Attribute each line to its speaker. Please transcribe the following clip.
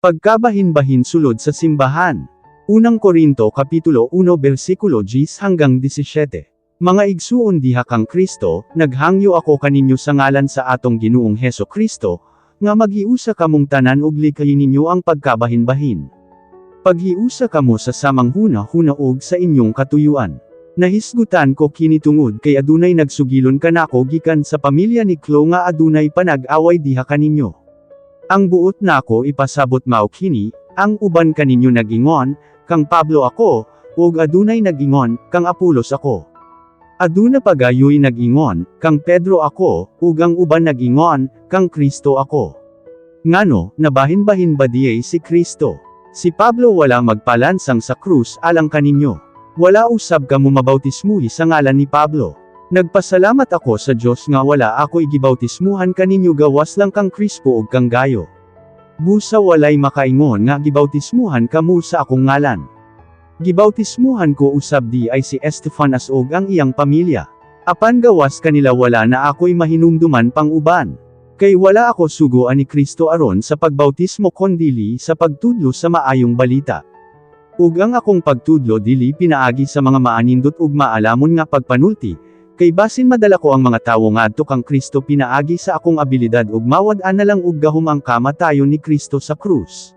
Speaker 1: Pagkabahin-bahin sulod sa simbahan. Unang Korinto Kapitulo 1 versikulo 10 hanggang 17. Mga igsuon diha kang Kristo, naghangyo ako kaninyo sa ngalan sa atong Ginoong Heso Kristo, nga maghiusa kamong tanan ug likayin ninyo ang pagkabahin-bahin. Paghiusa kamo sa samang huna-huna ug sa inyong katuyuan. Nahisgutan ko kini tungod kay adunay nagsugilon kanako gikan sa pamilya ni Chloe nga adunay panag-away diha kaninyo. Ang buot nako ipasabot mao kini, ang uban kaninyo nag-ingon, "Kang Pablo ako," ug adunay nag-ingon, "Kang Apolos ako." Aduna pa gayoy nag-ingon, "Kang Pedro ako," ug ang uban nag-ingon, "Kang Kristo ako." Ngano, nabahin-bahin ba diay si Kristo? Si Pablo wala magpalansang sa krus alang kaninyo? Wala usab kamo mabautismuhi sa ngalan ni Pablo. Nagpasalamat ako sa Dios nga wala ako gibautismuhan kaninyo gawas lang kang Crispo ug kang Gayo. Busa walay makaingon nga gibautismuhan kamo sa akong ngalan. Gibautismuhan ko usab diay si Estefanas ug ang iyang pamilya. Apan gawas kanila wala na ako'y mahinumduman pang uban. Kay wala ako sugo ani Kristo aron sa pagbautismo kondili sa pagtudlo sa maayong balita. Ug ang akong pagtudlo dili pinaagi sa mga maanindot ug maalamon nga pagpanulti, kay basin madala ko ang mga tawo ngadto kang Kristo pinaagi sa akong abilidad ug mawad-an na lang og gahom ang kamatayon ni Kristo sa krus.